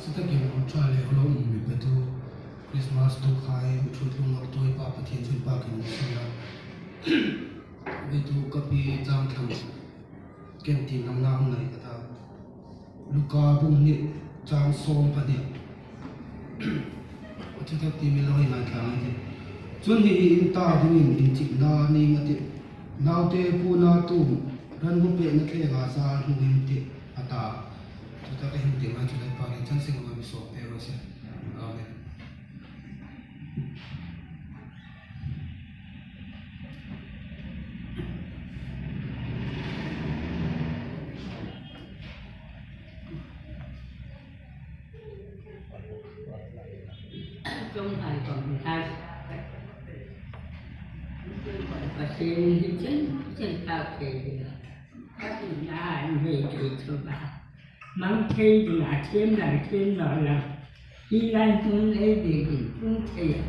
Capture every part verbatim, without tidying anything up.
Chutaka hmun ṭha le holo um mi petu Christmas tu khai mi ṭhut lung ngak tuoi pa Pathien chun pa kin mi sila. Vitu ka pi chang thang ken tin lam na hung nai ka ta. Luka bung hni chang sawm pahni. Chutaka ti mi lo hi ngai thang ti. Chun hi hi in ta dingin inchikna ning a tih. Naute puna tum ran bu pekna tlenga zal hung in tih a ta. Chutaka hin ti ngai chu Lalpa kin chan seng ma mi sawm pe ro se. Amen. Tonghai khom hi hai. Pathien hi chen chen tak thei ding a. Ka ti na an hei thei chu ba. Mang thei ding a thiem dang thiem naw lang. Hi lai hmun ei ve ding tlung thei a.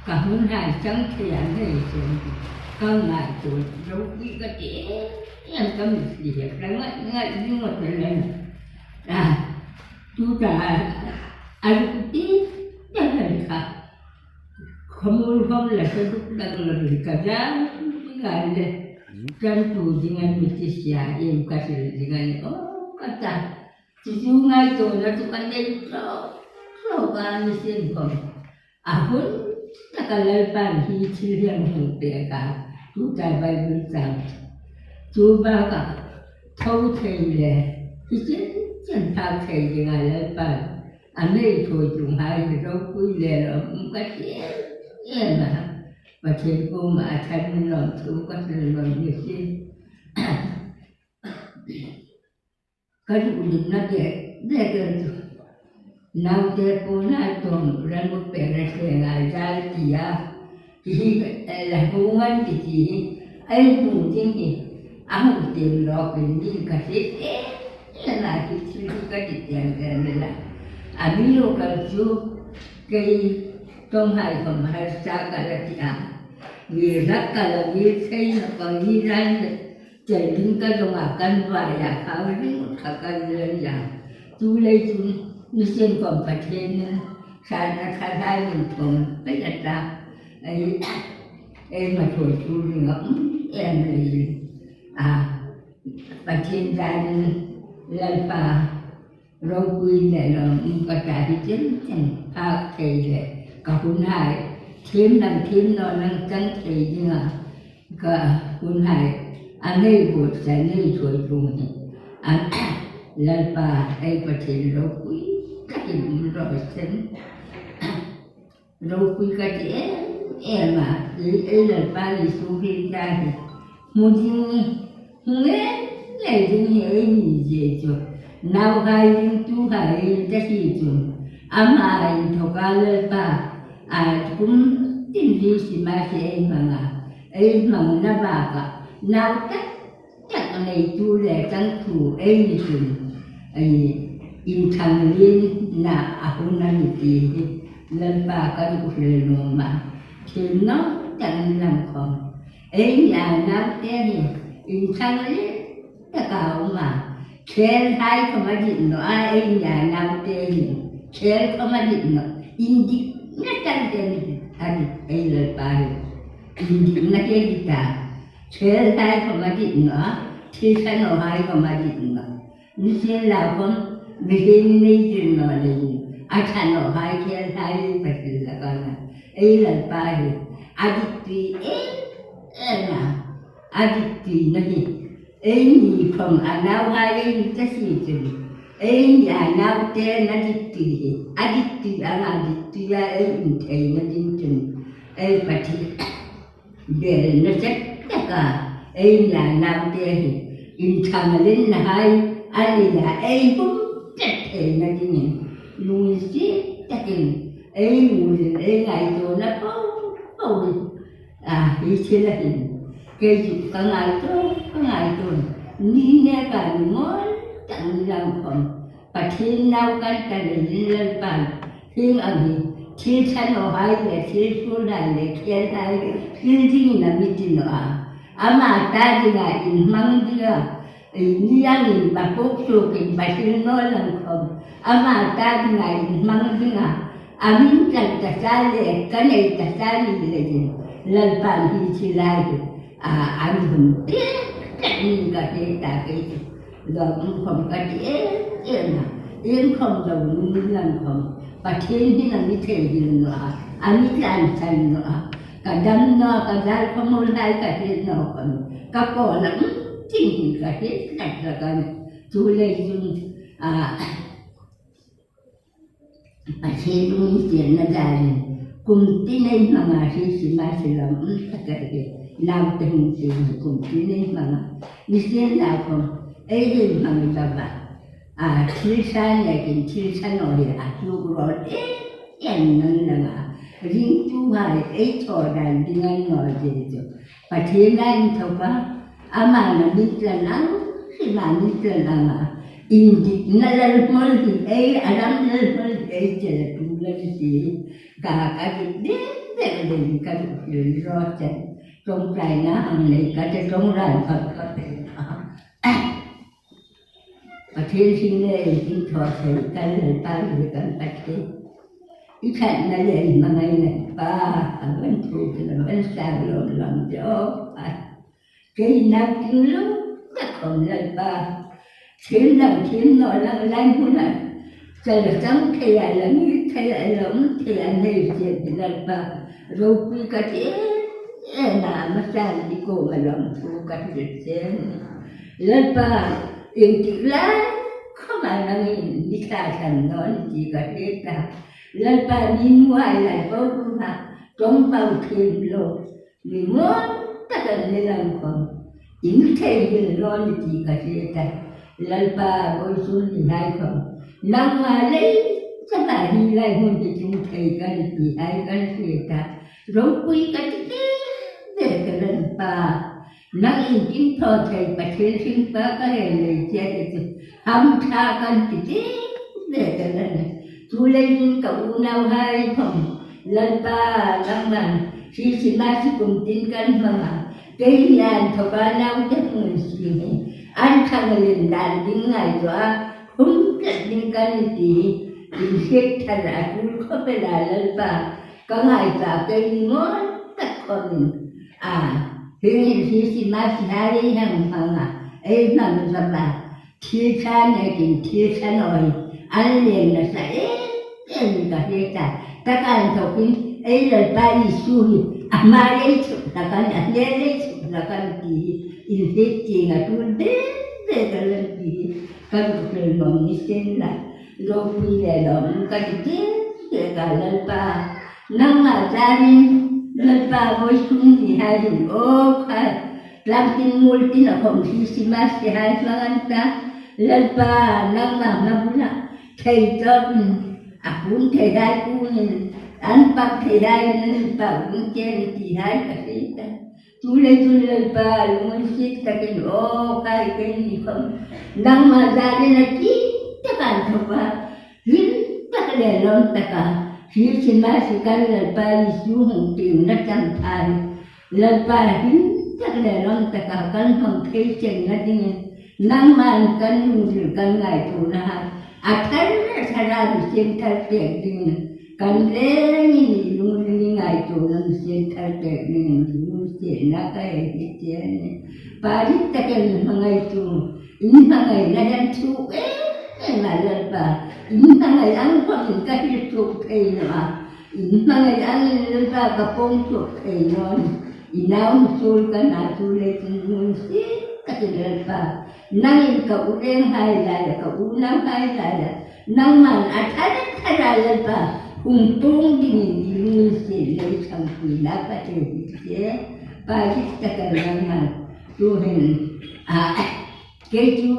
Ka hun hai chang thei a nei chen. Ka ngaituo lo hi ka ti em ka mi si he. Ka ngai ngai ni ngot le. A. Tuta a lu ti ta hen kha. Khomul hom la sa duk dak la ri ka jam ngai le. Kan tu ding an mi ti sia em ka sil ding an o ka ta. Chu chu ngaituona chu kan nei tlo tlo ka mi sin khom. A hun taka Lalpan hi thil hian hung pek a, tuta Bible chang chu baka tho thei le hi chen chen phak thei dinga Lalpan a nei thaw tlung hai hi ropui le lo um ka ti em a. Pathien kuoma a ṭhat mi lawm thu ka hril lawm hi si. Ka duh dingna bek bek chu naute puna tum ran bu pekna tlenga zal ti a. Ti hi, eh, la hung an ti ti hi, ei hmu ding hi, a hung tiem lawk in ding ka hriet em em a, hi thil hi ka ti tiang em em a. A mi lo kal chu kei Tonghai khom harsa ka la ti a. Mi rak ka la mi thei na ka mi ran le. Chei ding ka dawng a kan vai a, khang ring kha kan lei a. Tu lei chun mi sien khom Pathienin san a tha lai min khom pei a ta. Ei, ei ma thaw tu ring a, um, em lei. A, Pathien zanin Lalpa ropui le lawm um ka ta hi chen chen phak thei le ka hun hai thiem dang thiem naw lang chang thei dinga ka hun hai a nei bu sa nei thaw tlung hi. A, Lalpa ei Pathien ropui ka ti um ro sen. Ropui ka ti em em a, ei, ei Lalpa Isu hi ta hi. Hmu ding, hmu em em ding hi ei ni zie chu. Nauhai ringtuhai ei ta hi chu. Ama inthawka Lalpa, a kum tin li si ma si ei hmang a. Ei hmangna baka, nau tak tak neitu le changthu ei ni chun, ei, inthang lien na a hun a ni ti hi Lalpa ka duh hril nuom a. Thil naw tak ni lang khom. Ei nia naute hi inthang lien taka um a. Khel hai khom a dit naw a, ei nia naute hi. Khel khom a dit naw. Indikna tak den a dit ei Lalpa hi. Indikna ke dit a. Khel hai khom a dit naw, thil ṭha naw hai khom a dit naw. Ni sien la khom, mi hlim nei tir naw le. A ṭha naw hai khel hai ka hril la ka na. Ei Lalpa hi, a dit tui em em a, a dit tui na hi. Ei ni khom a nauhai ei ni ta si chun. Ei ni a naute na dit tui hi, a dit tui anga dit tui a ei um theina ding chun. Ei Pathien. Bel na chet taka, ei nia naute hi, inthang lien na hai, a ni la ei hum chet theina dingin, lungsiet takin, ei lungin, ei ngaituona po po hi, a, hi thil a hin, kei chu ka ngaituo, ka ngaituo, ni neka ni mawl tak ni lang khom, Pathien nau kan ta leiin Lalpan, hieng ang hi, thil ṭha naw hai le, thil suol hai le, khel hai, hril dingin a mi ti naw a. Ama ta dinga inhmang dinga, Ni ang in ba puk su kin ba sil no lang khom. Ama ta ding a in hmang ding a. A min tlan ta sa le, ka nei ta sa ni le ding. Lalpan hi chi lai. A, an hun te, te min ka te ta ke. Lo um khom ka ti e, e na. In khom lo um lang khom. Pathien hi na mi thei hin no a. A mi tlan san no a. Ka dam no, ka dal khom lai ka ti no khom. Ka ko na, um, ting hi ka ti, tak la ka. Tu le yun, a, Pathien mi tienna darin, kum tin ei hmanga Christmas lam, um, taka ke, nau te hung tin kum tin ei hmanga, mi sien nau khom, ei hmang dava. A, thil sa nekin thil sa naw hi a tluk ro e, e nang nanga. Ringtuhai ei thaw dan ding a ni naw ding chu. Pathien a inthawka, ama na mi tlan ang, hi na mi tlan ang a. Indikna lalhmawl hi ei, a ram lalhmawl hi ei che la tu la ni ti. Ka, ka dik dik dik dik ka dik dik ro chen. Ṭawngṭaina ang nei ka te ṭawng ran ka ka pe. Pathien hring le inthawk thei kan Lalpa le kan Pathien. I khatna le i hmangaina pa, a van thu le van sang lawm lawm te aw pa. Kei nau ding lo, ka khom Lalpa. Thiem lo, thiem naw lo lai hmuna. Ka la chang thei a, la mi thei a, la um thei a, nei thei a Lalpa. Ropui ka ti e, e na ma san di ko ma lawm thu ka ti chen. Lalpa, ieng tik lai khoma nangin mi tla san naw ni ti ka hriet a. Lalpa, mi mu ai lai bo tu ha, ṭawng pau thiem lo. Mi mawl taka ni lang khom. In thei hin lo ni ti ka hriet a. Lalpa, vawisun ni hai khom. Nangma lei, ka ta hi lai hmun hi chun thei ka ni ti hai ka hriet a. Ropui ka ti ti, ve ka Lalpa. Nangin kin thaw thei Pathien hring pa ka hei lei che ti ti. Hamṭha kan ti ti, ve ka Lalpa. Chuleiin ka unauhai khom, Lalpa, nangman, Christmas kum tin kan hmang a. Kei ni an thoka nau te hmun si ni. An thang len dan ding ngaituo a. Hum tlat ding kan ni ti. Inhriet thar a tul khop el a Lalpa. Ka ngaituo kei ni mawl tak khom. A, hi Christmas hai hang hmang a. Ei hmang zapa. Thil sa nekin thil sa naw hi an leng nasa em em ka hriet a. Taka inthawkin ei Lalpa Isu hi a hma lei suk hlak a nih, a hne lei suk hlak a nih ti hi inhriet chieng a tul bek bek a la nih ti hi ka ruk lel mawng ni sien la. Ropui le lawm ka ti bek bek a Lalpa. Nangma zarin Lalpa vawisun ni hai hin aw khai. Tlangtin muoltin a khom Christmas te hai hmang an ta. Lalpa, nangma hma bula thei tawkin, a kun thei hai kunin, an pak thei hai an pak un chen ti hai ka hriet a. Chuleiin Lalpa, lunginsiet takin aw khai kei ni khom. Nangma zarin a ti taka inthawka. Hlim tak le lawm taka, Christmas kan Lalpa Isu hung tiemna chanchin. Lalpa hlim tak le lawm taka kan hmang thei chengna dingin, nangman kan lungril kan ngaituona hai. A thar thara mi sien thar pek dingin, kan lengin lungril ngaituona mi sien thar pek dingin, lungril sienna ka hei ti chen. Pathien takin hmangaitu. In hmangaina dang thu em em a Lalpa. In hmangai ang khom ka hril thuk thei naw a. In hmangai ang Lalpa ka pawm thuk thei naw a. I nau mi suol ka na chu le chu nun si ka ti Lalpa. Nangin ka u reng hai lai, ka unau hai lai. Nangman a thar thara Lalpa. Hung tung dingin i lunginsiet le i changpuina ka hei ti che. Pathien takin nangman. Tuhin. A. Kei chu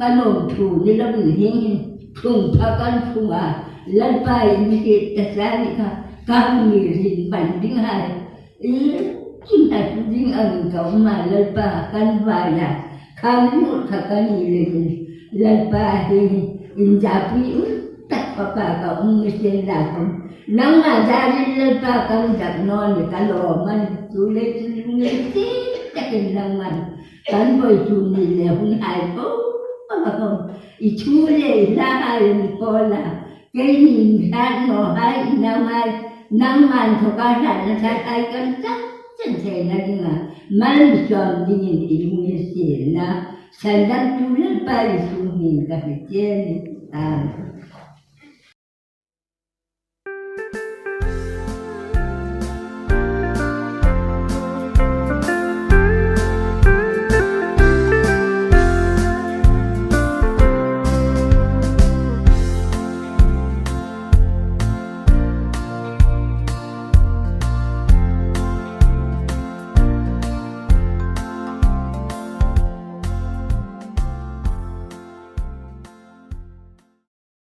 ka lawmthu ni lovin hieng hin thung pha kan thung a, Lalpa in mi hriet ta sa ni kha, ka hung mi rin ban ding hai. I chun ta tu ding ang ka um a Lalpa kan vai a, khang lut kha ka ni le hin Lalpa hieng hin in zapi um tak pha pa ka um ni sien la khom. Nangma zarin Lalpa kan zak naw ni ka lawm a nih, chuleiin lunginsiet takin nangman kan voi tu ni le hun hai ko, ko, ko. I thu le i la hai ni ko la. Kei ni hrat naw hai, i nau hai, nangman thaw ka hratna hrat hai kan chang chen thei na dinga. Mal mi chuam dingin i lung i sel na. Sandam tu le pa i sung hin ka hre che ni. Amen.